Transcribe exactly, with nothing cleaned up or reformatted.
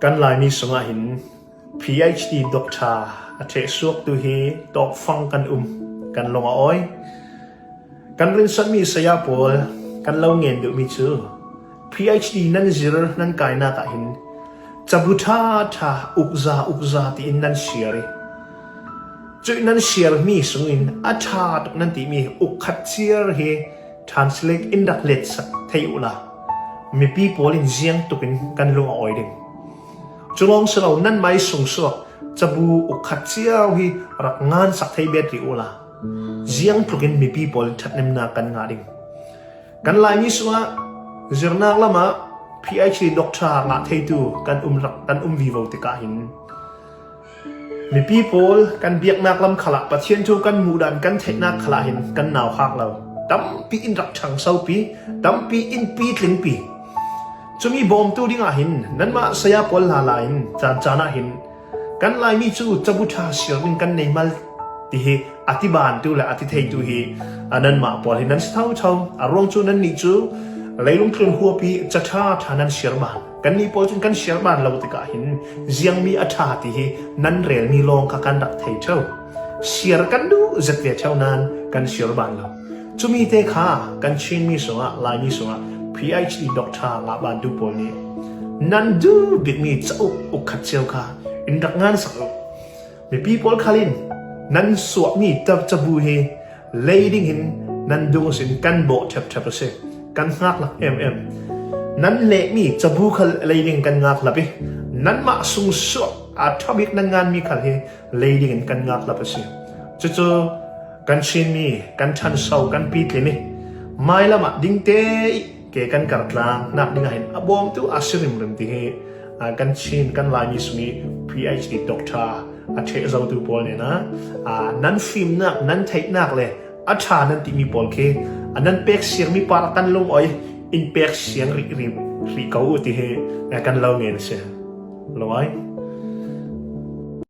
Kan Laimi sungah hin PhD doctor a thehsuaktu hi tawkfang kan um, kan lung a awi. Kan rinsanmi saya pawl, kan lo ngen duhmi cu PhD nan zir, nan kainak ah hin cabu ṭha ṭha, ukza ukza tiin nan siar i, cuih nan siarmi sungin a ṭha tuk nan timi uk khat ciar hi translate in rak letsak thei uhla, mipi pawl in ziang tukin kan lung a awi ding. Cu lawng si lo, nanmah i sungsuak cabu uk khat cio hi rak ngansak thei bet rih uhla, ziang tlukin mipi pawl ṭhathnemnak kan ngah ding. Kan Laimi sungah zirnak lamah PhD doctor ngah theitu kan um rak, kan um vivo tikah hin, mipi pawl kan biaknak lam khalah, Pathian thu kan muhdan, kan theihnak khalah hin kan nauhak lo. Tampi in rak ṭhangsopi, tampi in pitlingpi. Cumi bawmtu dingah hin nanmah saya pawl lala in caan caan ah hin, kan Laimi cu cabu ṭha siar ding kan nei mal, ti hi a ti bantu le a ti theitu hi, a, nanmah pawl hi nan si thotho. A ruang cu nannih cu leilung tlun huapi ca ṭha ṭha nan siar ban. Kannih pawl cun kan siar ban lo tikah hin ziangmi a ṭha ti hi nan relmi lawng kha kan rak thei ṭheu. Siar kan duh zet ve ṭheu nain kan siar ban lo. Cumi te kha kan Chinmi sungah, Laimi sungah PhD doctor ngah bantu pawl nih nan duh bikmi cauk uk khat cio kha in rak ngansak uh. Mipi pawl khal in nan suahmi tab cabu hi lei dingin nan dung sin kan bawh ṭhepṭhep a si, kan ngakhlap em em. Nan nehmi cabu khal lei ding kan ngakhlap i, nanmah sungsuak a ṭha bik nan nganmi khal hi lei dingin kan ngakhlap a si. Cucu kan Chinmi, kan ṭhanso, kan pitling i mailam ah dingte i ke kan kartlang nak dingah hin a bawmtu a si rimrim ti hi, a, kan Chin, kan Laimi sung i PhD doctor a ṭheh zotu pawl nih na, a, nan fimnak, nan theihnak le a ṭha nan timi pawl khi, a, nan pek siarmi par kan lungawi in pek siang rih, rih, rih ko uh ti hi, a, kan lo ngen a si. Lungawi.